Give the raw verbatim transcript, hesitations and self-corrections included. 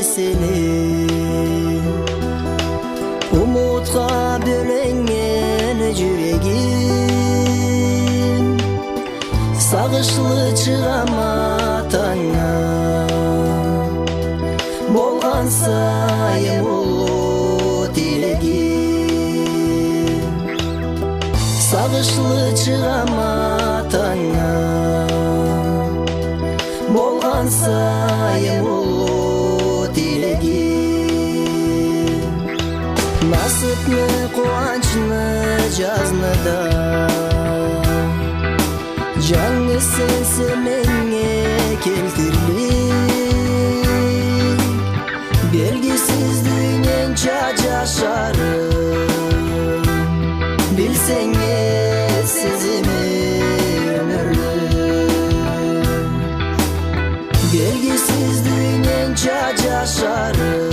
сени. Умутха бёленнген жюрегим, сагъышлы чыгъама танга. Болгъан сайын уллу тилегим, сагъышлы чыгъама танга. Болгъан сайын уллу тилегим, насыпны, къууанчны, жазны да жангыз сенсе меннге келтирлик. Белгисиз дуненча жашарым, билсенг эсизими, ёмюрлюк. Белгисиз дуненча жашарым,